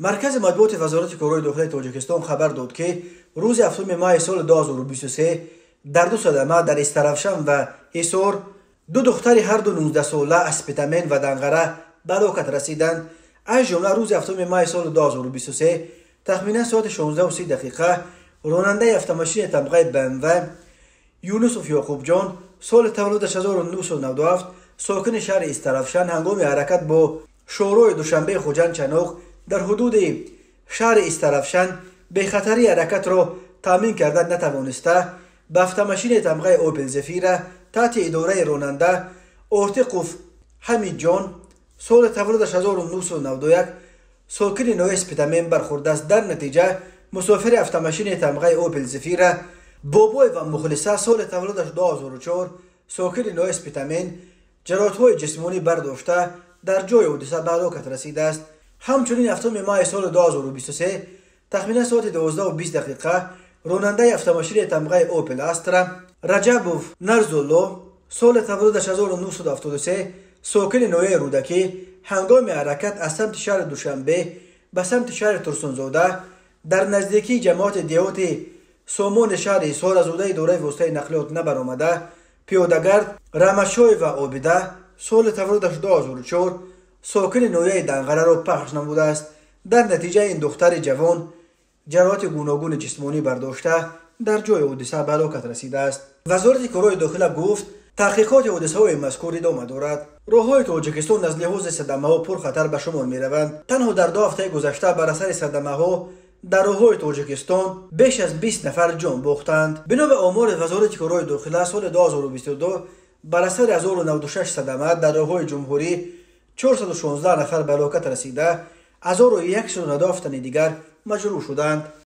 Маркази матбуоти Вазорати корҳои дохилаи Тоҷикистон хабар дод, ки рӯзи 7 майи соли 2023 дар ду садама дар Истаравшан ва Ҳисор ду духтари ҳарду 19-сола аз Спитамен ва Данғара ба ҳалокат расиданд. Аз ҷумла, рӯзи 7 майи соли 2023 тахминан соати 16:30 ронандаи автомошини тамғаи БМВ Юнусов Ёқубҷон, соли таваллудаш 1997, сокини шаҳри Истаравшан, ҳангоми ҳаракат бо шоҳроҳи Душанбеи Хуҷанд Чаноқ дар ҳудуди шаҳри Истаравшан бехатарии ҳаракатро таъмин карда натавониста, ба автомошини тамғаи Опел Зефира таҳти идораи ронанда Ортиқов Ҳамидҷон, соли таваллудаш 1991, сокини ноҳияи Спитамен бархӯрдааст. Дар натиҷа мусофири автомошини тамғаи Опел Зефира Бобоева Мухлиса, соли таваллудаш 2004, сокини ноҳияи Спитамен, ҷароҳатҳои ҷисмонӣ бардошта, дар ҷои ҳодиса ба ҳалокат расидааст. Ҳамчунин, 7 майи соли 2023 тахминан соати 12:20 ронандаи автомошини тамғаи Опел Астра Раҷабов Нарзулло, соли таваллудаш 1973, сокини ноҳияи Рӯдакӣ, ҳангоми ҳаракат аз самти шаҳри Душанбе ба самти шаҳри Турсунзода дар наздикии ҷамоати деҳоти Сомони шаҳри Ҳисор аз ӯҳдаи идораи воситаи нақлиёт набаромада, пиёдагард Рамашоева Обида, соли таваллудаш 2004, сокини ноҳияи Данғараро пахш намудааст. Дар натиҷа ин духтари ҷавон ҷароҳати гуногуни ҷисмонӣ бардошта, дар ҷои ҳодиса ба ҳалокат расидааст. Вазорати корҳои дохила гуфт, таҳқиқоти ҳодисаҳои мазкур идома дорад. Роҳҳои Тоҷикистон аз лиҳози садамаҳо пурхатар ба шумор мераванд. Танҳо дар 2 ҳафтаи гузашта бар асари садамаҳо дар роҳҳои Тоҷикистон беш аз 20 нафар ҷон бохтанд. Бино ба омори Вазорати корҳои дохила, соли 2022 бар асари 1096 садама дар роҳҳои ҷумҳурӣ 416 нафар ба ҳалокат расида, 1197 тани дигар маҷрӯҳ шуданд.